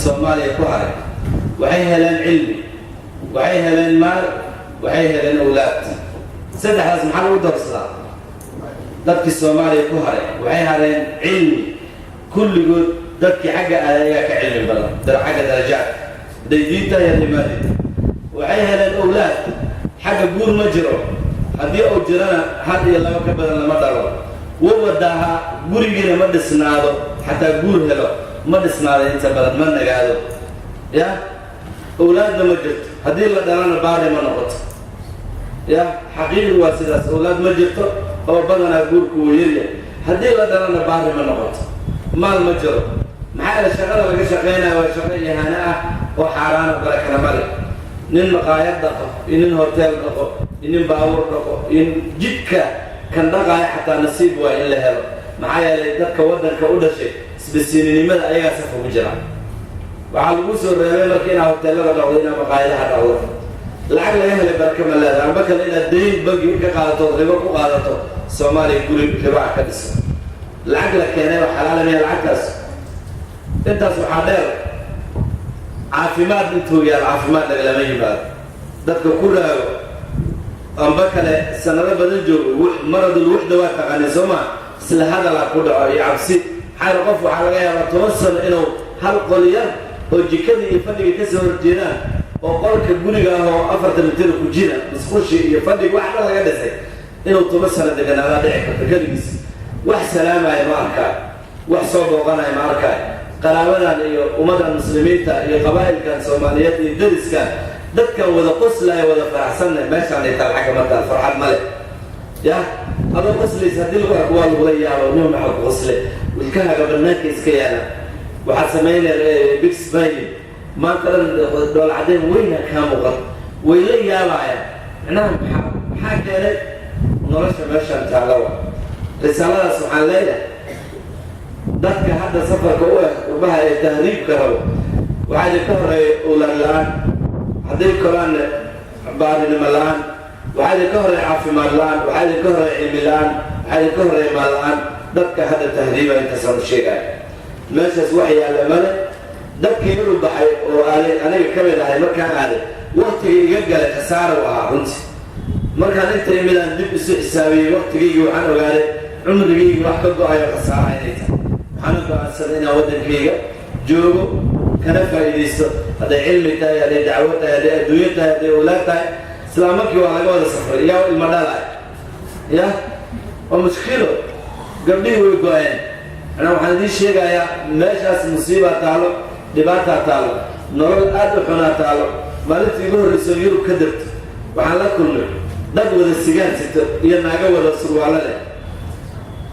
Soomaaliya ku haray waxay heleen cilmi, waxay heleen maal, waxay heleen owlaad. Saddexdaas maxaa lagu doorsadaa? Dadkii Soomaaliya ku haray waxay hareen cilmi. Kulligood dadkii xagga aaday ayaa ka cilmi badan xagga darajaad, hadday diin tahay, hadday maadid. Waxay heleen owlaad. Xagga guur ma jiro, haddii uu jirana hal iyo laba ka badan lama dhalo. Wuu wadaahaa, gurigiina ma dhisnaado. Xataa guur helo ma dhisnaado, inta badan ma nagaado. Ya, owlaadna ma jirto, haddii la dhalana baari ma noqoto. Ya, xaqiiqdu waa sidaas. Owlaad ma jirto oo badanaa guurku wuu yaryahay, haddii la dhalana baari ma noqoto. Maal ma jiro, maxaa yeele shaqada laga shaqaynayo waa shaqo ihaano ah oo xaaraano kale kala male. Nin maqaayad dhaqo iyo nin hotel dhaqo iyo nin baabuur dhaqo iyo jidka kan dhaqaayo xataa nasiib waa in la helo. Maxaa yeelay dadka waddanka u dhashay isbasiininimada ayagaa saf ugu jira. Waxaa lagu soo reebay marka inaad hoteelada dhaqdo, inaad maqaayadaha dhaqdo. Lacag laga helay baraka ma leedahay. Amba kale inaad dayn bangi ka qaadato, ribo ku qaadato, Soomaaliya guri ribaa ka dhiso. Lacag la keenay oo xalaala miya lacagtaas? Intaas waxaa dheer, caafimaad intuu yaal caafimaad lagalama yimaado. Dadka ku raago amba kale sanado badan joogo, maradul wuxda waa taqaanay, soo maa? Isla hadalaa ku dhaco iyo cabsi. Maxaa qof waxaa laga yaabaa 10 sano inuu hal qol yar oo jikadii iyo fadhiga kasoo horjeedaan, oo qolka guriga ah oo 40 mitir ku jira, musqushi iyo fadhiga wax dhan laga dhisay, inuu 10 sano deganaadaa dhici karto keligiis. Wax salaamaya ma arkaayo, wax soo booqanaya ma arkaayo. Qaraabadan iyo ummadan muslimiinta iyo qabaa'ilkan Soomaaliyeed iyo dariskan, dadkan wada qoslaya, wada faraxsanna, meeshaan ay taal xagga martaan farxad male. Ya, adoo qoslaysa haddii lagu arko waa lagula yaabo. Nin maxaa ku qosle? Ilkahaaga banaanka iska yaala. Waxaad samaynaya big smiling, maanta dhan dhool caddeyn weyna kaa muuqan. Way la yaabayaan. Macnaha maxaa keenay? Nolosha meeshaan taalla. Risaaladaas waxaan leeyahay dadka hadda safarka u ah qurbaha ee tahriibka rabo: waxaa idinka horeeya owlaad la-aan, hadday koraanna baarinimo la-aan. Waxaa idinka horeeya caafimaad la-aan, waxaa idinka horeeya cilmi la-aan, waxaa idinka horeeya maal la-aan. Dadka hadda tahriiba intaasaan u sheegaya. Meeshaas wax yaalla male. Dadkii inuu baxay oo aaday, aniga ka mid ahay, markaan aaday waktiga iga galay khasaara u ahaa runtii. Markaan inta imid aan dib isu xisaabiyey waktigaygii, waxaan ogaaday cumrigaygi wax ka go-ayo khasaara inay tahay. Waxaana go-aansaday inaan waddankayga joogo, kana faa'iidaysto, hadday cilmi tahay, hadday dacwo tahay, hadday adduunyo tahay, hadday owlaad tahay. Islaamarkii waa laga wada safray. Yaa ilma dhalay? Ya, waa mushkilo. Gabdhihii way go-een. Macnaa waxaan idiin sheegayaa meeshaas musiibaa taalo, dhibaataa taalo, nolol aad u xunaa taalo. Maalintii igu horreyso Yurub ka degto waxaan la kulmay dad wada sigaan sito iyo naago wada surwaalo leh.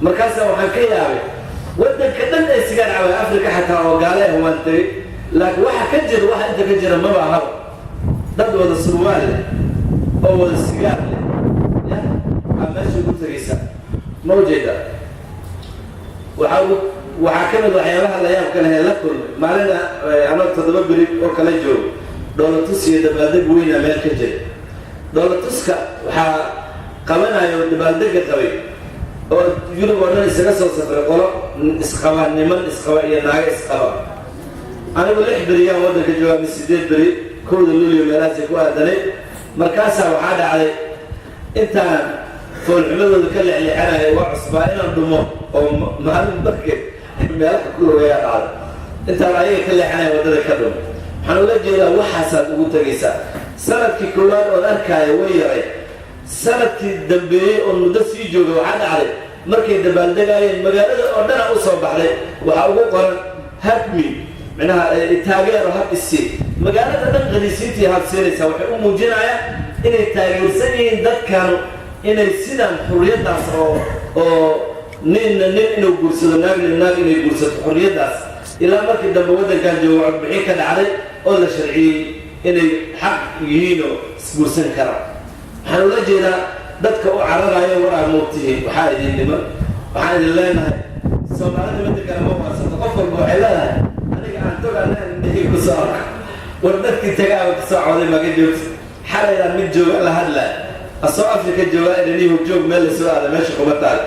Markaasaa waxaan ka yaabay waddanka dhan ay sigaan cabay. Africa xataa oo gaale ah waan tegey, laakiin waxa ka jira, waxa inta ka jira maba ahaba. Dad wada surwaal leh oo wada sigaar leh ya aa meesha ugu tegaysaa, ma ujeeda? Waxaa ka mid waxyaabaha la yaabka leh ee la kulmay maalina anoo 7 beri oo kala joogo, dhoolatus iyo dabaaldeg weyna meel ka jira. Dhoolatuska waxaa qabanayo, dabaaldega qabay oo Yurub oo dhan isaga soo safray qolo isqaba, niman isqaba iyo naago isqaba. Anigu 6 beriyaan waddanka joogaa mi 8 beri, 1da Luulyo meelahaasay ku aadanay. Markaasaa waxaa dhacday intaan foolxumadooda ka lexleexanayo, waa cusbaa, inaan dhumo oo maalin markeed meelaha ku lugayaa dhacday. Intaan ayaga ka leexanaya waddada ka dhumo. Waxaan ula jeedaa waxaasaad ugu tegaysaa. Sanadkii koowaad oon arkaayo way yaray. Sanadkii dambeeyey oon muddo sii jooga, waxaa dhacday markay dabaaldegaayeen magaalada oo dhana u soo baxday, waxaa ugu qoran "Hug me", micnaha taageero, hug isi. Magaalada dhan qaniisiintii hug siinaysaa. Waxay u muujinayaan inay taageersan yihiin dadkanu, inay sidan xurriyaddaas oo ninna nin inuu guursado, naagna naag inay guursato, xurriyaddaas. Ilaa markii dambe waddankan joogo codbixin ka dhacday oo la sharciyey inay xaq yihiinoo isguursan karaan. Waxaan ula jeedaa dadka u cararayo, war aad moogtihiin, waxaa idin dhiman. Waxaan idin leenahay, Soomaalida midda kale ma waansato. Qof walba waxay leedahay aniga aan toga anaan indhahii kusoo arko. War dadkii tagaaba kasoo cooday maga joogto. Xalaydaan mid jooga la hadlaya, asoo Afrika jooga, inanihu joog meel lasoo aada meesha kuma taal.